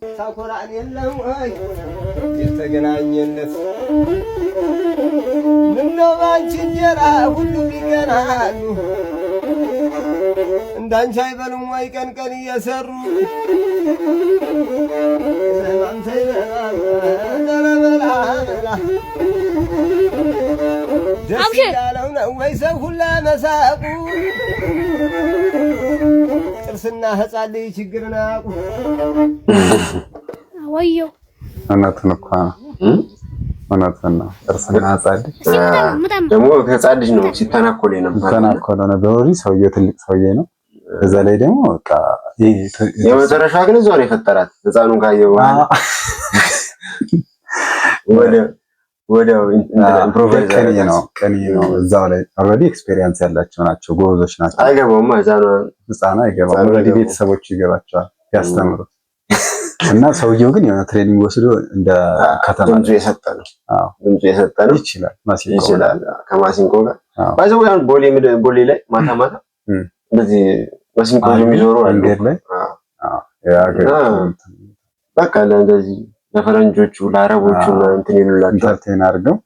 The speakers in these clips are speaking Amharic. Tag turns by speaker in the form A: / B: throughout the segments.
A: ሳኮራን የለም ወይ የተገናኘነት? ምነው ባንቺ እንጀራ ሁሉም ይቀናሉ? እንዳንቺ አይበሉም ወይ ቀን ቀን እየሰሩ? ደስ ያለው ነው ወይ ሰው ሁላ መሳቁ? ጥርስና ህፃን ልጅ ችግርን አያውቁ።
B: ወየው።
C: እውነቱን እኮ ነው። እውነቱን ነው። ጥርስና ህፃን ልጅ
D: ደግሞ ህፃን ልጅ ነው ሲተናኮል የነበረው።
C: ሲተናኮል ነበር። ሰውዬው ትልቅ ሰውዬ ነው። እዛ ላይ ደግሞ በቃ
D: የመጨረሻ ግን እዛው ነው የፈጠራት፣ ህፃኑን ካየ በኋላ ወዲያው improvise
C: ቅኔ ነው፣ ቅኔ ነው። እዛው ላይ already experience ያላቸው ናቸው፣ ጎበዞች ናቸው።
D: አይገባውማ ህፃኗ።
C: ህፃኗ አይገባም። Already ቤተሰቦቹ ይገባቸዋል ያስተምሩት። እና ሰውየው ግን የሆነ training ወስዶ እንደ ከተማ
D: ድምፁ የሰጠ ነው። ድምፁ የሰጠ ነው።
C: ይችላል፣ ማሲንቆ
D: ይችላል ከማሲንቆ ጋር። ባይዘው ያን ቦሌ ቦሌ ላይ ማታ ማታ እንደዚህ ማሲንቆ የሚዞሩ አሉ።
C: መንገድ ላይ።
D: በቃ ለእንደዚህ ለፈረንጆቹ፣ ለአረቦቹ እንትን ይሉላቸው።
C: Entertain አድርገው።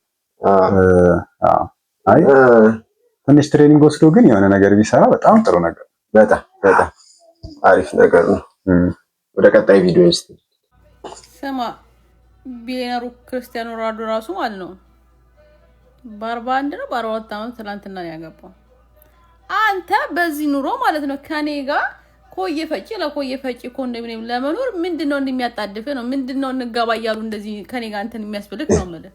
C: አይ፣ ትንሽ training ወስዶ ግን የሆነ ነገር ቢሰራ በጣም ጥሩ ነገር።
D: በጣም በጣም አሪፍ ነገር ነው። ወደ ቀጣይ ቪዲዮ እስቲ።
E: ስማ፣ ቢሊየነሩ ክርስቲያኖ ሮናልዶ ራሱ ማለት ነው በ41 ነው በ42 ዓመቱ ትናንትና ነው ያገባው። አንተ በዚህ ኑሮ ማለት ነው ከኔ ጋር ኮየ ፈጪ ለኮየ ፈጪ ኮንዶሚኒየም ለመኖር ምንድን ነው እንደሚያጣድፍ ነው? ምንድን ነው እንጋባ እያሉ እንደዚህ ከኔ ጋር እንትን የሚያስብልክ ነው የምልህ።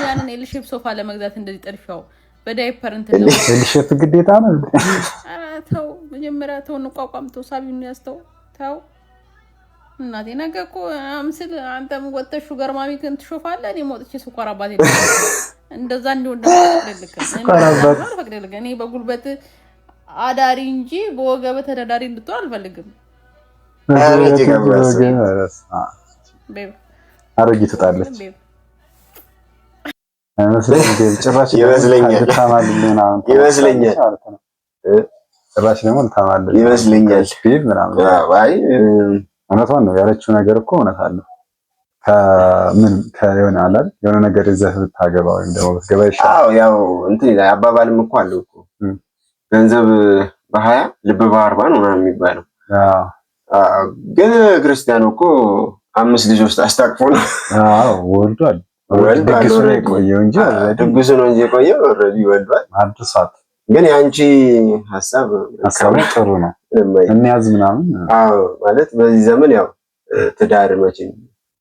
E: ያንን L shape ሶፋ ለመግዛት እንደዚህ ጥድፊያው በዳይፐር እንትን
C: L shape ግዴታ ነው።
E: ኧረ ተው፣ መጀመሪያ ተው፣ እንቋቋም፣ ተው፣ ሳቢውን ያዝ፣ ተው ተው። እናቴ ነገ እኮ ምስል አንተም ወጥተህ sugar mommy ክን ትሾፋለህ፣ እኔም ወጥቼ ስኳር አባቴ እንደዛ እንዲሆን ደግሞ አልፈቅድልክም፣ አልፈቅድልክም። እኔ በጉልበት አዳሪ እንጂ በወገብ ተዳዳሪ እንድትሆን አልፈልግም። Babe.
C: አሮጊት ትወጣለች አይመስለኝም። ጭራሽ
D: ይመስለኛል።
C: ልታማልል ምናምን
D: ይመስለኛል።
C: ማለት ነው። ጭራሽ ደግሞ ልታማልል
D: ይመስለኛል።
C: Babe ምናምን።
D: አይ።
C: እውነቷን ነው ያለችው ነገር እኮ እውነት አለው። ከምን ከየሆነ አለ አይደል የሆነ ነገር ይዘህ ብታገባ ወይም ደግሞ ብትገባ ይሻላል።
D: አዎ፣ ያው እንትን ይላል፣ አባባልም እኮ አለው እኮ፣ ገንዘብ በ20 ልብ በ40 ነው ምናምን የሚባለው። ግን ክርስቲያኑ እኮ አምስት ልጅ ውስጥ አስታቅፎ ነው።
C: አዎ፣ ወልዷል።
D: ወልዷል።
C: ድግሱ ነው
D: Already።
C: የቆየው እንጂ already
D: ድግሱ ነው እንጂ የቆየው already ወልዷል።
C: አድርሷት።
D: ግን የአንቺ ሀሳብ
C: ሀሳቡ ጥሩ ነው። እንያዝ ምናምን።
D: አዎ፣ ማለት በዚህ ዘመን ያው ትዳር መቼም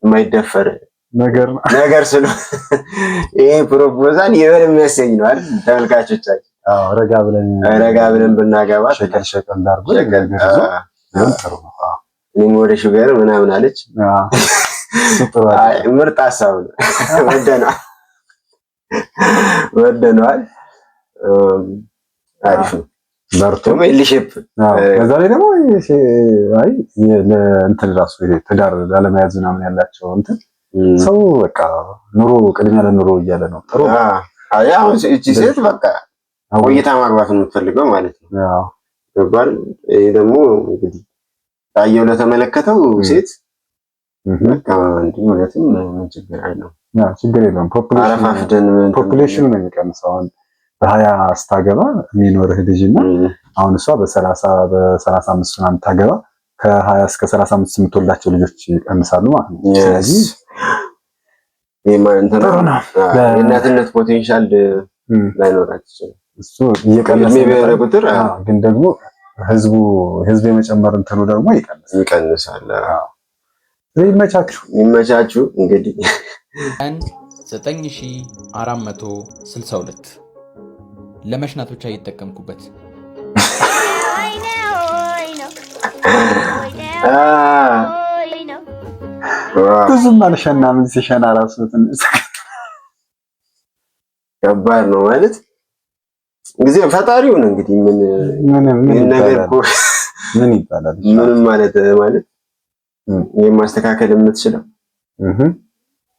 D: የማይደፈር
C: ነገር ነው።
D: ነገር ስለ ይሄ proposal ይበል የሚያሰኝ ነው አይደል? ተመልካቾቻችን።
C: አዎ፣ ረጋ ብለን
D: ረጋ ብለን ብናገባ
C: ሸቀል ሸቀል አድርጎ
D: ሸቀል
C: ነገር ይዞ ቢሆን ጥሩ ነው። አዎ።
D: እኔም ወደ sugar ምናምን አለች።
C: አዎ፣ እሱ ጥሩ
D: አይ፣
C: አይደለም።
D: ምርጥ ሀሳብ ነው። ወደነዋል ወደነዋል። አሪፍ ነው።
C: በርቱ።
D: ደግሞ L shape
C: አዎ፣ በዛ ላይ ደግሞ አይ ለእንትን ራሱ ይሄ ትዳር ላለመያዝ ምናምን ያላቸው እንትን ሰው በቃ ኑሮ ቅድሚያ ለኑሮ እያለ ነው። ጥሩ ነው።
D: አይ፣ አሁን እቺ ሴት በቃ ቆይታ ማግባት ነው የምትፈልገው ማለት ነው። ገባል። ይሄ ደግሞ እንግዲህ ታየው ለተመለከተው ሴት በቃ እንዲህ እውነትም ምን ችግር አለው?
C: ያው ችግር የለውም።
D: አረፋፍደን
C: Population ኑ ነው የሚቀንሰው። አሁን በ20 ስታገባ የሚኖርህ ልጅ እና አሁን እሷ በ30 በ35 ምናምን ታገባ ከ20 እስከ 35 የምትወልዳቸው ልጆች ይቀንሳሉ ማለት ነው። ስለዚህ ጥሩ ነው።
D: የእናትነት potential ላይኖራት ይችላል።
C: እሱ እየቀነሰ
D: እድሜ በሄደ
C: ይመጣል።
D: ቁጥር
C: አዎ፣ ግን ደግሞ ህዝብ የመጨመር እንትኑ ደግሞ ይቀንሳል።
D: ይቀንሳል።
C: ስለዚህ ይመቻችሁ።
D: ይመቻችሁ እንግዲህ።
F: ቀን 9462 ለመሽናት ብቻ እየተጠቀምኩበት።
C: ብዙም አልሸናም። ሲሸና ራሱ ትንሽ
D: ከባድ ነው ማለት ጊዜ ፈጣሪው ነው እንግዲህ ምን
C: ምን ምን
D: ይህን ነገር
C: ይባላል?
D: እኮ
C: ምን ይባላል?
D: ምንም ማለት የማስተካከል የምትችለው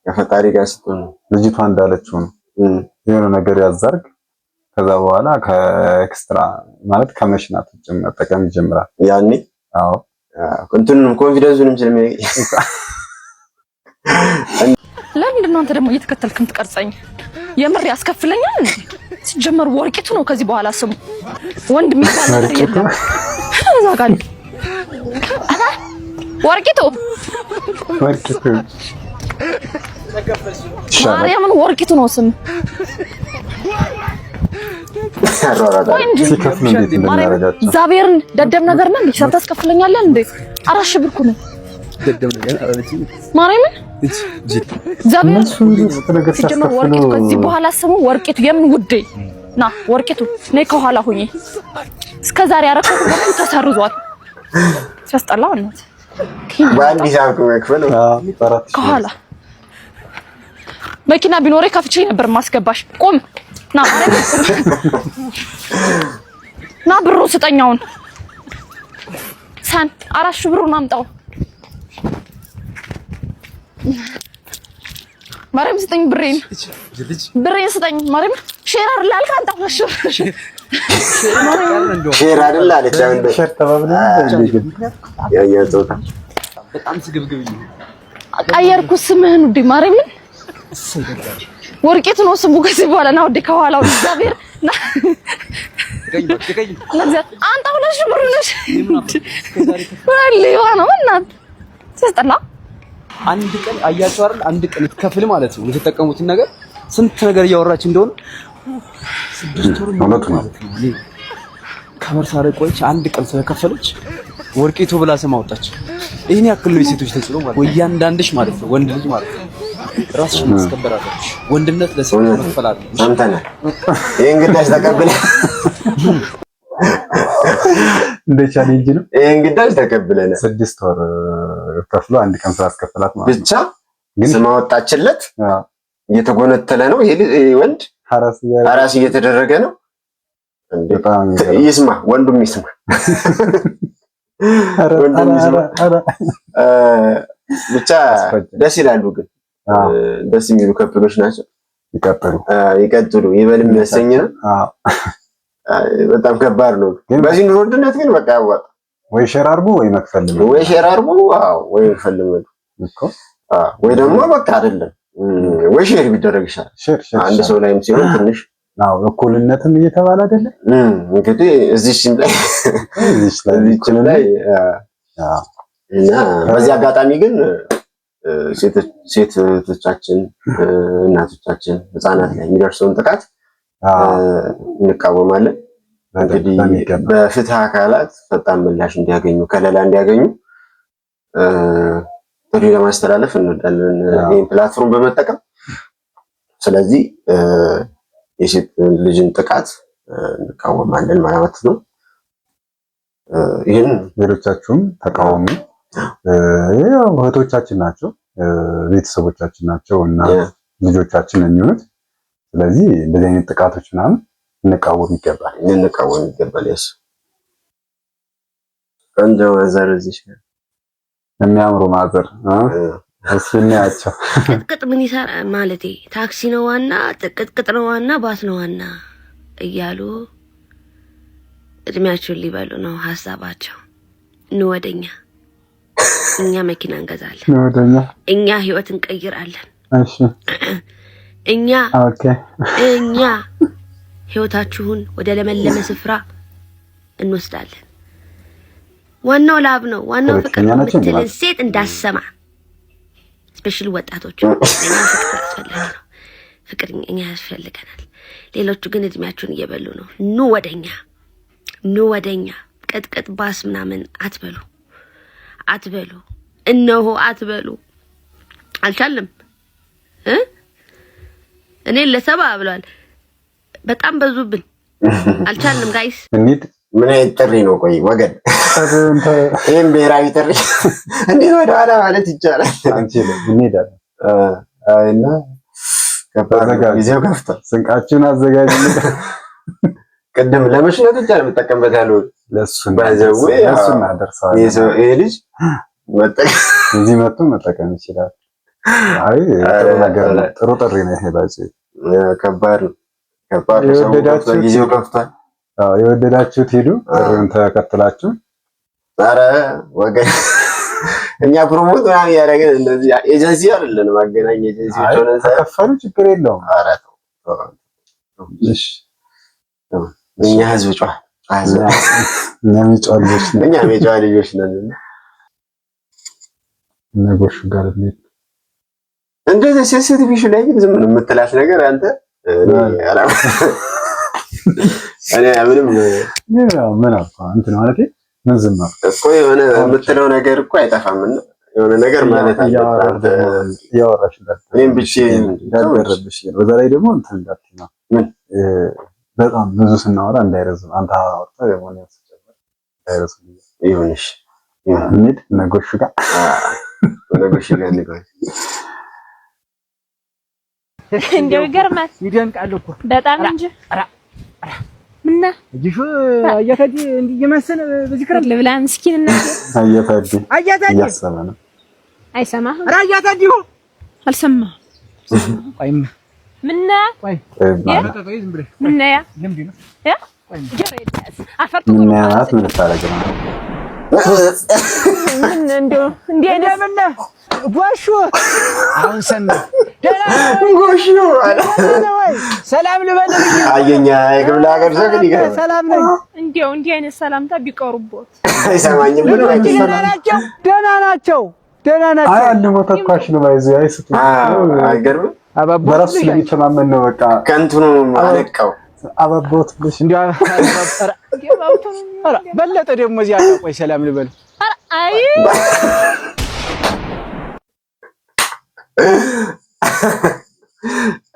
D: ከፈጣሪ ጋር ስትሆን ነው።
C: ልጅቷ እንዳለችው ነው። የሆነ ነገር ያዛርግ፣ ከዛ በኋላ ከ extra ማለት ከመሽናት ውጭ መጠቀም ይጀምራል።
D: ያኔ
C: አዎ።
D: እንትኑንም confidence ኡንም ስለሚያገኝ።
B: ለምንድን ነው አንተ ደግሞ እየተከተልክ የምትቀርጸኝ? የምር ያስከፍለኛል እንዴ? ሲጀመር ወርቂቱ ነው ከዚህ በኋላ ስሙ። ወንድ የሚባል ነገር የለም። እዛ ጋር ወርቂቱ።
C: ወርቂቱ።
B: ማርያምን ወርቂቱ ነው ስም።
D: ያሯሯጣል።
C: ሲከፍሉ እንዴት እንደሚያደርጋቸው።
B: እግዚአብሔርን ደደብ ነገር ነህ እንዴ? ሂሳብ ታስከፍለኛለህ እንዴ? 4,000 ብር እኮ ነው። ማርያምን እግዚአብሔር
C: እነሱ ስንት ነገር
B: ሲጀመር
C: ሲያስከፍሉ
B: ወርቂቱ ከዚህ በኋላ ስሙ ወርቂቱ። የምን ውዴ ና ወርቂቱ ነይ ከኋላ ሁኚ። እስከ ዛሬ ያረከው በሙሉ ተሰርዟል። ሲያስጠላ እናት።
D: በአንድ ሂሳብ መክፈል።
C: በ4,000።
B: ከኋላ መኪና ቢኖሬ ከፍቼ ነበር ማስገባሽ። ቁም ና ማርያምን ቁም። ና ብሩን ስጠኛውን ሳን 4,000 ብሩን አምጣው። ማርያም ስጠኝ ብሬን፣ ብሬን ስጠኝ። ማርያም share አይደል አልክ? አምጣ 2,000 ብር።
D: Share አይደል አለች። አሁን
C: Share ተባብለን እንዴ ግን?
D: ያኛው ጾታ።
F: በጣም ስግብግብ።
B: ቀየርኩ ስምህን ውዴ። ማርያምን ወርቄት ነው ስሙ ከዚህ በኋላ። ና ውዴ ከኋላው እግዚአብሔር ና አንተ 2,000 ብር ነሽ ሌባ ነው እናት ሲያስጠላ።
F: አንድ ቀን አያችሁ አይደል? አንድ ቀን ከፍል ማለት ነው የምትጠቀሙትን ነገር ስንት ነገር እያወራች እንደሆነ 6 ወር
C: እውነቱ ነው።
F: ማለት ነው። እኔ ከበር ሳረግ ቆይቼ አንድ ቀን ስለከፈለች ወርቂቱ ብላ ስም አወጣች። ይህን ያክል ነው የሴቶች ተጽዕኖ ማለት ነው። እያንዳንድሽ ማለት ነው ወንድ ልጅ ማለት ነው ራስሽን ማስከበር አለብሽ። ወንድነት ለሴት መክፈል አለብሽ።
D: ሰምተናል። ይህን ግዳጅ ተቀብለን
C: እንደ challenge ነው።
D: ይህን ግዳጅ ተቀብለናል።
C: 6 ወር ከፍሎ አንድ ቀን ስላስከፈላት ማለት ነው።
D: ብቻ
C: ግን
D: ስም አወጣችለት። እየተጎነተለ ነው ይሄ ወንድ።
C: Harass እያደረገ
D: Harass እየተደረገ ነው። እንዴ!
C: በጣም የሚገርም።
D: ይስማ፣ ወንዱም ይስማ።
C: ኧረ፣
D: ወንዱም
C: ኧረ፣
D: ይስማ።
C: ኧረ፣
D: ብቻ
C: አስፈጀ።
D: ደስ ይላሉ፣ ግን ደስ የሚሉ couple ኦች ናቸው።
C: ይቀጥሉ።
D: ይቀጥሉ። ይበል የሚያሰኝ ነው። በጣም ከባድ ነው።
C: ግን
D: በዚህ ኑሮ ውድነት ግን በቃ ያዋጣ
C: ወይ share አድርጉ ወይ መክፈል ነው።
D: ወይ share አድርጉ፣ አዎ፣ ወይ ፈልመዱ
C: እኮ።
D: አዎ፣ ወይ ደግሞ በቃ አይደለም ወይ share ቢደረግ ይሻላል።
C: Share share
D: አንድ ሰው ላይም ሲሆን ትንሽ
C: አዎ፣ እኩልነትም እየተባለ አይደለ?
D: እንግዲህ እዚህም ላይ
C: እዚች ላይ
D: እዚህም ላይ
C: አዎ።
D: እና በዚህ አጋጣሚ ግን ሴት እህቶቻችን፣ እናቶቻችን፣ ህፃናት ላይ የሚደርሰውን ጥቃት እንቃወማለን። እንግዲህ
C: በሚገባ።
D: በፍትህ አካላት ፈጣን ምላሽ እንዲያገኙ፣ ከለላ እንዲያገኙ ጥሪ ለማስተላለፍ እንወዳለን ይህን platform በመጠቀም። ስለዚህ የሴት ልጅን ጥቃት እንቃወማለን ማለት ነው። ይህን
C: ሌሎቻችሁም ተቃወሙ። ያው እህቶቻችን ናቸው፣ ቤተሰቦቻችን ናቸው እና ልጆቻችን ነው የሚሆኑት። ስለዚህ እንደዚህ አይነት ጥቃቶች ምናምን እንቃወም ይገባል።
D: ልንቃወም ይገባል። ያስ ቆንጆ mother እዚህ
C: የሚያምሩ mother እስኪ እናያቸው።
G: ቅጥቅጥ ምን ይሰራ ማለቴ ታክሲ ነው ዋና፣ ቅጥቅጥ ነው ዋና፣ ባስ ነው ዋና እያሉ እድሜያቸውን ሊበሉ ነው ሀሳባቸው። ኑ ወደኛ፣ እኛ መኪና እንገዛለን፣
C: ወደኛ።
G: እኛ ህይወት እንቀይራለን፣ እኛ እኛ ህይወታችሁን ወደ ለመለመ ስፍራ እንወስዳለን። ዋናው love ነው፣ ዋናው ፍቅር
C: ፖለቲከኛ
G: ነው
C: ናቸው እንዴ?
G: የምትልን ሴት እንዳሰማ especially ወጣቶች፣ እኛ ፍቅር አስፈላጊ ነው። ፍቅር እኛ ያስፈልገናል። ሌሎቹ ግን እድሜያችሁን እየበሉ ነው። ኑ ወደኛ፣ ኑ ወደኛ። ቅጥቅጥ ባስ ምናምን አትበሉ፣ አትበሉ፣ እነሆ አትበሉ። አልቻልም እ እኔ ለሰባ ብሏል። በጣም በዙብን። አልቻልንም guys።
C: እንሂድ።
D: ምን አይነት ጥሪ ነው? ቆይ ወገን፣ ይህም ብሔራዊ ጥሪ እንዴት ወደኋላ ማለት ይቻላል?
C: አንችልም፣ እንሄዳለን።
D: እና ከባድ ነው።
C: አዘጋጁ።
D: ጊዜው ከፍቷል።
C: ስንቃችሁን አዘጋጁ።
D: ቅድም ለመሽናት ብቻ ነው የምጠቀምበት ያለው።
C: ለሱ
D: By the way፣
C: ለሱ እናደርሰዋለን።
D: ይሄ ልጅ መጠቀም
C: እዚህ መጥቶ መጠቀም ይችላል። አይ ጥሩ ነገር ነው። ጥሩ ጥሪ ነው ይሄ ባጭ።
D: ከባድ ነው። ከባድ ነው። ሰው
C: የወደዳችሁት
D: ከፍቷል። ጊዜው ከፍቷል።
C: አዎ፣ የወደዳችሁት ሂዱ። ጥሪውን ተከትላችሁ
D: ኧረ ወገን እኛ promote ምናምን እያደረግን እንደዚህ ኤጀንሲ አይደለንም፣ ማገናኝ ኤጀንሲ ሆነን
C: ተከፈሉ ችግር የለውም።
D: ኧረ ተው
C: እሺ፣
D: እኛ ህዝብ ጨዋ ህዝብ
C: እኛም የጨዋ ልጆች ነን።
D: እኛም የጨዋ ልጆች ነን።
C: እነ ጎሹ ጋር እንሂድ።
D: እንደዚህ sensitive issue ላይ ግን ዝም ነው የምትላት ነገር አንተ እኔ ምንም
C: ምን አልኩህ እንትን ማለቴ ምን ዝም አልኩህ
D: እኮ የሆነ የምትለው ነገር እኮ አይጠፋም እና የሆነ ነገር ማለት አለብህ።
C: እያወራሽ
D: እኔም ብቻዬን
C: እንዳልደረብሽ በዛ ላይ ደግሞ እንትን እንዳትዪ ነው
D: ምን
C: በጣም ብዙ ስናወራ እንዳይረዝም አንተ አወርተህ ደግሞ እኔ ስጨምር እንዳይረዝም
D: ይሁንሽ።
C: እንሂድ እነ ጎሹ ጋር
D: እነ ጎሹ ጋር እንግባ።
H: እንደው ይገርማል።
A: ይደንቃል እኮ
H: በጣም እንጂ። ምና
A: እጅሹ አያታዲ እንዲህ እየመሰለ በዚህ ክረምት
H: ልብላ ምስኪን እናቴ።
C: አያታዲ
A: አያታዲ
C: እያሰበ ነው።
H: አይሰማህም?
A: ኧረ አያታዲ
H: አልሰማህም።
A: ቆይማ
H: ምና
A: ቆይ ቆይ ዝም ብለሽ
H: ምና ያ
A: ልምድ ነው።
H: ያ ጀሬ አፈር
C: ምና ማለት ምን ልታደርግ ነው?
H: ምን እንደው እንዲህ አይነት
A: እንደምን ነህ ጎሹ? አሁን ሰማህ? ደህና
D: ጎሹ አለ
A: ነህ ወይ? ሰላም ልበልህ ብዬ
D: አየኛ የክፍለ ሀገር ሰው ግን ይገርማል።
A: ሰላም ነኝ።
H: እንዲያው እንዲህ አይነት ሰላምታ ቢቀሩቦት
D: አይሰማኝም ብሎ
A: ልጆች ደህና ናቸው? ደህና ናቸው። ደህና
C: አይ
A: ናቸው።
C: አልሞ ተኳሽ ነው ባይዚ አይ ስቱ
D: አይገርምም።
A: አባቦት
C: በራሱ ስለሚተማመን ነው። በቃ
D: ከእንትኑ አለቀው
C: አባቦት ብለሽ
A: እንዲያው ኧረ በለጠ ደግሞ እዚያ ጋር ቆይ ሰላም ልበል።
H: አይ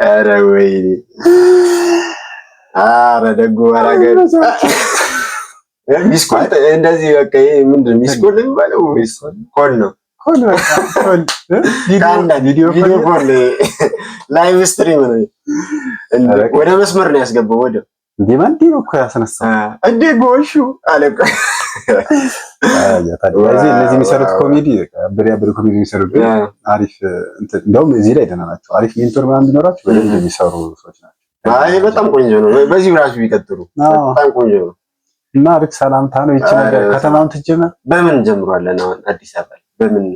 D: ኧረ ወይኔ! ኧረ ደጉ ባላገር missed call እንደዚህ በቃ ይሄ ምንድን ነው missed call የሚባለው ወይስ call ነው?
C: call በቃ call video
D: video call live stream ነው። ወደ መስመር ነው ያስገባው። ወደ
C: እንዴ ማን ነው እኮ ያስነሳው
D: እንዴ ጎሹ አለ እኮ።
C: እነዚህ የሚሰሩት ኮሜዲ ብሬ ብሬ ኮሜዲ የሚሰሩት ግን አሪፍ እንትን እንደውም እዚህ ላይ ደህና ናቸው። አሪፍ mentor ምናምን ቢኖራቸው በደንብ የሚሰሩ ሰዎች ናቸው።
D: አይ በጣም ቆንጆ ነው። በዚህ ራሱ ቢቀጥሉ በጣም ቆንጆ ነው።
C: እና አሪፍ ሰላምታ ነው ይቺ ነገር። ከተማም ትጀመር
D: በምን ጀምሯለን? አሁን አዲስ አበባ በምን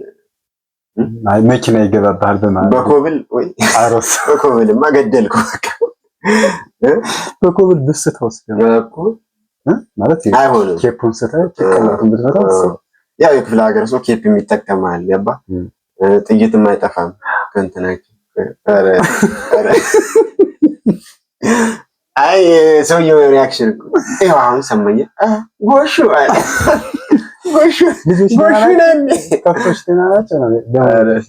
C: አይ መኪና ይገባብሃል በማለት
D: በኮብል ወይ
C: አሮስ
D: በኮብልማ ገደልኩ በቃ
C: በኮብል ብስተው
D: እኮ
C: ማለት
D: አይሆንም።
C: cap ኡን ስተህ ጭንቅላቱን ብትመታው
D: ያው የክፍለ ሀገር ሰው cap የሚጠቀማል ገባ ጥይትም አይጠፋም ከእንትናቸው። ኧረ ኧረ አይ ሰውየው reaction እኮ ይኸው አሁን ሰማኝ። ጎሹ አለ ጎሹ ጎሹ ነን
C: ከብቶች ደህና ናቸው ነው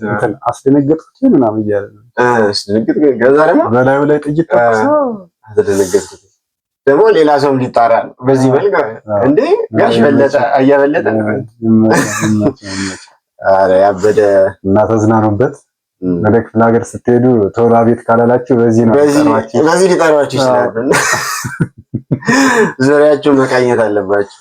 C: እንትን አስደነገጥኩት ምናምን እያለ ነው።
D: አስደነገጥኩት። ከዛ ደግሞ
C: በላዩ ላይ ጥይት ተኩሶ
D: አስደነገጥኩት። ደግሞ ሌላ ሰውም ሊጣራ ነው በዚህ መልክ እንዴ ጋሽ በለጠ አያበለጠ ኧረ ያበደ
C: እና ተዝናኑበት። ወደ ክፍለ ሀገር ስትሄዱ ቶሎ አቤት ካላላችሁ በዚህ ነው
D: በዚህ በዚህ ሊጠሯችሁ ይችላሉ። ዙሪያችሁ መቃኘት አለባችሁ።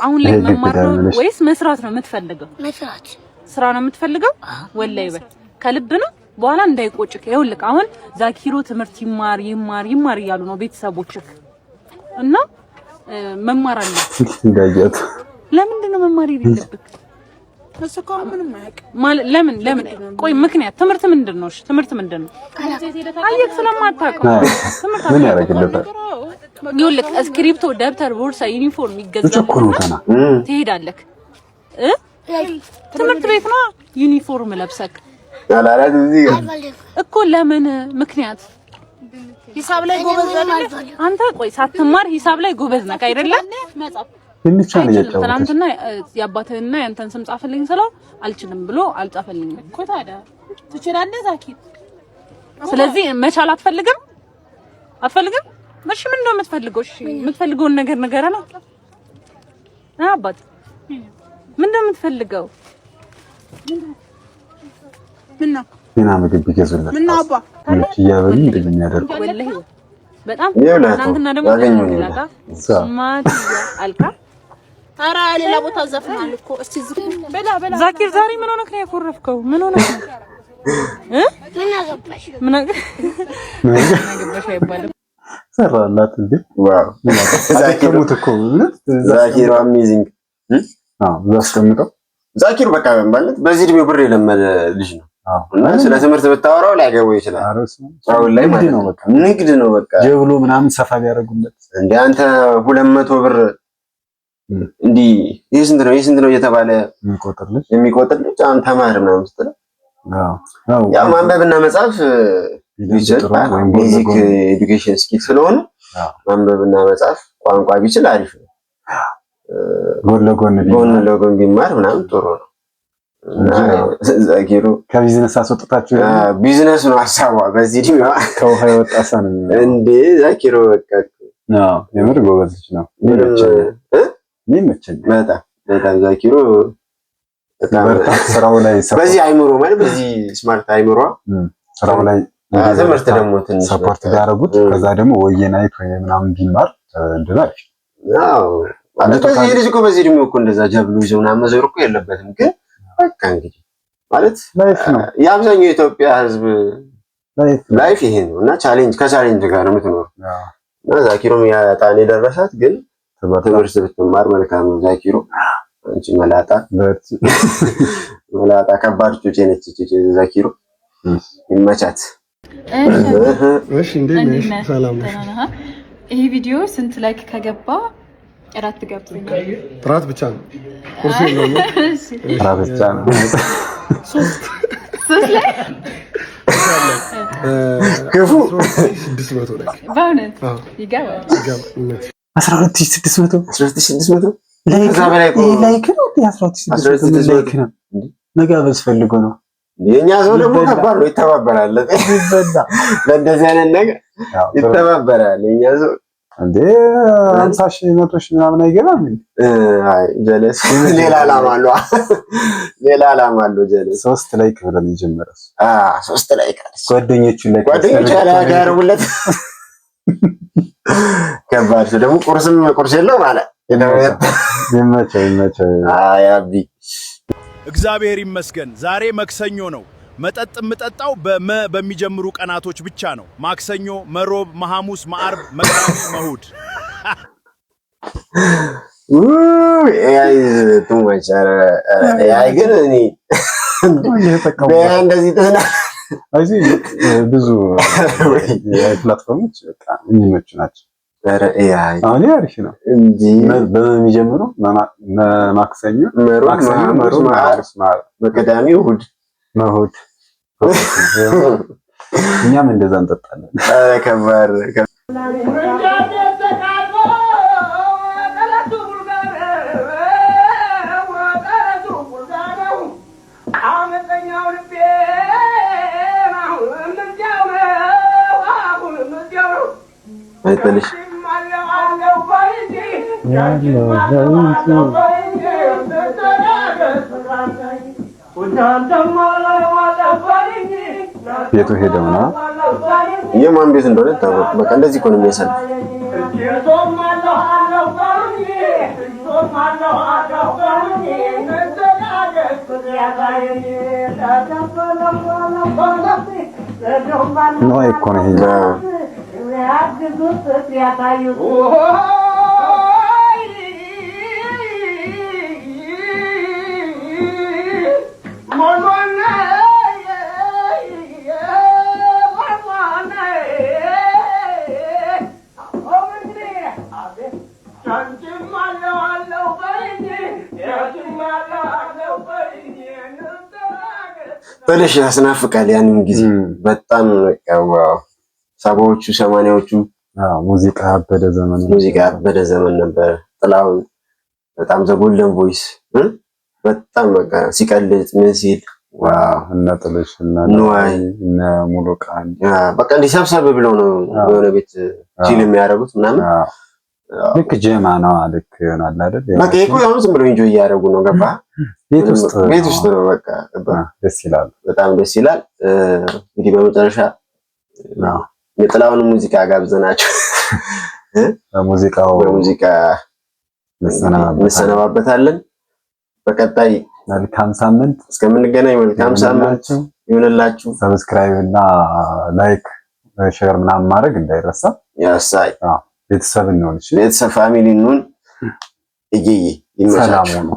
E: አሁን ላይ መማር ነው ወይስ መስራት ነው የምትፈልገው?
G: መስራት።
E: ስራ ነው የምትፈልገው? ወላሂ በል ከልብ ነው። በኋላ እንዳይቆጭክ። ይኸውልህ አሁን ዛኪሮ ትምህርት ይማር ይማር ይማር እያሉ ነው ቤተሰቦችክ እና መማር አለ።
C: እንዳያት
E: ለምንድን ነው መማር የሌለብክ?
I: እሱ እኮ ምንም አያውቅም።
E: ማለት ለምን ለምን? ቆይ ምክንያት ትምህርት ምንድን ነው? እሺ ትምህርት ምንድን ነው? አየህ ስለማታውቀው ትምህርት
C: ምን ያደርግለታል?
E: ይኸውልህ እስክሪብቶ፣ ደብተር፣ ቦርሳ፣ ዩኒፎርም
C: ልጅ እኮ ነው ገና።
E: ትሄዳለህ እ ትምህርት ቤት ነው ዩኒፎርም ለብሰክ
D: አላላት እዚህ ጋር
E: እኮ ለምን ምክንያት
I: ሂሳብ ላይ ጎበዝ አይደለ?
E: አንተ ቆይ ሳትማር ሂሳብ ላይ ጎበዝ ነህ አይደለ?
C: ብቻ ነው እያጫወተች።
E: ትናንትና የአባትህንና ያንተን ስም ጻፈልኝ ስለው አልችልም ብሎ አልጻፈልኝም
I: እኮ። ታዲያ ትችላለህ ዛኪር።
E: ስለዚህ መቻል አትፈልግም አትፈልግም? እሺ ምንድን ነው የምትፈልገው? እሺ የምትፈልገውን ነገር ንገረን። አባት ምንድን ነው የምትፈልገው?
I: ምነው
C: ጤና ምግብ ቢገዙለት
I: ምነው አባ
C: ልጆች እያበሉ እንደዚህ የሚያደርጉ
E: ወላሂ በጣም
D: ይብላቱ
E: ትናንትና ደግሞ
D: ያገኙን ይብላ።
E: ማትያ አልካ
I: ኧረ ሌላ ቦታ ዘፍናል እኮ። እስቲ ዝም በላ በላ።
E: ዛኪር ዛሬ ምን ሆነህ ነው ያኮረፍከው? ምን ሆነህ ነው እ
G: ምን አገባሽ?
E: ምን አገባሽ አይባልም።
C: ሰራላት እንዴ!
D: wow
C: አደከሙት እኮ እውነት።
D: ዛኪሮ amazing።
C: እዛ አስቀምጠው።
D: ዛኪር በቃ ማለት በዚህ እድሜው ብር የለመደ ልጅ ነው እና ስለ ትምህርት ብታወራው ላይገባው ይችላል። አሁን ላይ ማለት ነው ንግድ ነው በቃ።
C: ጀብሎ ምናምን ሰፋ ቢያደርጉለት።
D: እንደ አንተ 200 ብር እንዲህ ይህ ስንት ነው፣ ይህ ስንት ነው እየተባለ የሚቆጥር ልጅ አሁን ተማር ምናምን ስትለው፣ ያው ማንበብና መጻፍ ቢችል basic education skill ስለሆነ ማንበብና መጻፍ ቋንቋ ቢችል አሪፍ ነው።
C: ጎን ለጎን
D: ጎን ለጎን ቢማር ምናምን ጥሩ ነው። ዛኪሩ
C: ከቢዝነስ አስወጥታችሁ
D: ቢዝነስ ነው ሀሳቧ። በዚህ እድሜዋ
C: ከውሃ የወጣ ሳ ነው
D: እንዴ ዛኪሩ በቃ።
C: የምር ጎበዝ ልጅ ነው። ይመቸኛል።
D: በጣም በጣም ዛኪሩ።
C: ስራው ላይ
D: በዚህ አይምሮ ማለት በዚህ smart አይምሮ
C: ስራው ላይ
D: ትምህርት ደግሞ ትንሽ
C: support ቢያደርጉት፣ ከዛ ደግሞ ወይ night ወይ ምናምን ቢማር እንደዛ።
D: አዎ፣ ማለት በዚህ ልጅ እኮ በዚህ እድሜው እኮ እንደዛ ጀብሎ ይዞ ምናምን መዞር እኮ የለበትም። ግን በቃ እንግዲህ ማለት
C: life ነው።
D: የአብዛኛው የኢትዮጵያ ሕዝብ life ይሄ ነው እና challenge ከ challenge ጋር ነው የምትኖረው እና ዛኪሮም ያጣን የደረሳት ግን ትምህርት ብትማር መልካም ነው። ዛኪሮ አንቺ መላጣ መላጣ ከባድ ጩጬ ነች። ጩጬ ዛኪሮ ይመቻት።
J: እሺ፣ እንዴት ነሽ? ሰላም ነሽ?
K: ይሄ ቪዲዮ ስንት like ከገባ እራት ትጋብዘኛለህ?
J: እራት ብቻ ነው፣ ቁርስ የለውም።
C: እራት ብቻ ነው።
J: ሶስት።
K: ሶስት like።
D: ክፉ።
J: 600 like።
K: በእውነት ይገባል?
J: ይገባል።
C: 12,600።
D: 12,600፣ ከዛ በላይ እኮ።
C: Like ነው። 12,600 like ነው። መጋበዝ ፈልጎ ነው።
D: የኛ ሰው ደግሞ ከባድ ነው፣ ይተባበራል። ለእንደዚህ አይነት ነገር ይተባበራል የኛ ሰው።
C: እንዴ፣ 50,000፣ 100,000 ምናምን አይገባም።
D: አይ ጀለስ ሌላ ዓላማ አለው፣ ሌላ ዓላማ አለው ጀለስ።
C: ሶስት like ብለን የጀመረ
D: ሶስት like አለች።
C: ጓደኞቹ like
D: ጓደኞቹ ያደረጉለት ከባድ ሰው ደግሞ ቁርስም ቁርስ የለውም አለ።
C: ይመቸው ይመቸው።
D: አይ አቢ።
L: እግዚአብሔር ይመስገን ዛሬ መክሰኞ ነው። መጠጥ የምጠጣው በመ በሚጀምሩ ቀናቶች ብቻ ነው። ማክሰኞ፣ መሮብ፣ መሐሙስ፣ መዓርብ፣ መቅዳሜ፣ መሁድ።
D: AI too much። AI ግን እኔ እንደዚህ ትህና
C: እዚህ ብዙ የ platform ኦች በቃ የሚመቹ ናቸው።
D: ኧረ AI
C: አሁን አሪፍ ነው።
D: እንጂ
C: በመ የሚጀምሩ ማክሰኞ፣ ማክሰኞ፣ መሮብ፣ መሐሙስ፣ መዓርብ፣
D: በቅዳሜ እሑድ።
C: መሁድ። እኛም እንደዛ እንጠጣለን።
D: ኧረ ከባድ። አይጥልሽ።
C: ቤቱ ሄደው ነው።
D: የማን ቤት እንደሆነ ታወቅ። በቃ እንደዚህ እኮ ነው የሚያሳልፍ።
C: ነዋይ እኮ ነው ይሄ።
D: በለሽ ያስናፍቃል። ያንን ጊዜ በጣም በቃ wow፣ 70ዎቹ 80ዎቹ።
C: ሙዚቃ ያበደ ዘመን።
D: ሙዚቃ ያበደ ዘመን ነበር። ጥላሁን በጣም the golden voice፣ በጣም በቃ ሲቀልጥ ምን ሲል
C: wow፣ እነ ጥልሽ፣ እነ
D: ንዋይ፣
C: እነ ሙሉቀን።
D: በቃ እንዲህ ሰብሰብ ብለው ነው የሆነ ቤት chill የሚያደርጉት ምናምን።
C: ልክ ጀማ ነው፣ ልክ ይሆናል አይደል?
D: በቃ ይሄ እኮ አሁን ዝም ብለው enjoy እያደረጉ ነው። ገባ?
C: ቤት ውስጥ።
D: ቤት ውስጥ ነው በቃ። ገባ?
C: ደስ ይላል።
D: በጣም ደስ ይላል። እንግዲህ በመጨረሻ የጥላሁን ሙዚቃ ጋብዘናቸው
C: በሙዚቃው
D: በሙዚቃ እንሰነባበታለን። በቀጣይ
C: መልካም ሳምንት
D: እስከምንገናኝ መልካም ሳምንት ይሁንላችሁ።
C: Subscribe እና like፣ share ምናምን ማድረግ እንዳይረሳ።
D: ያሳይ
C: ቤተሰብ እንሆን። እሺ።
D: ቤተሰብ family እንሁን። እየዬ ይመቻችሁ።
C: ሰላም ሁኑ።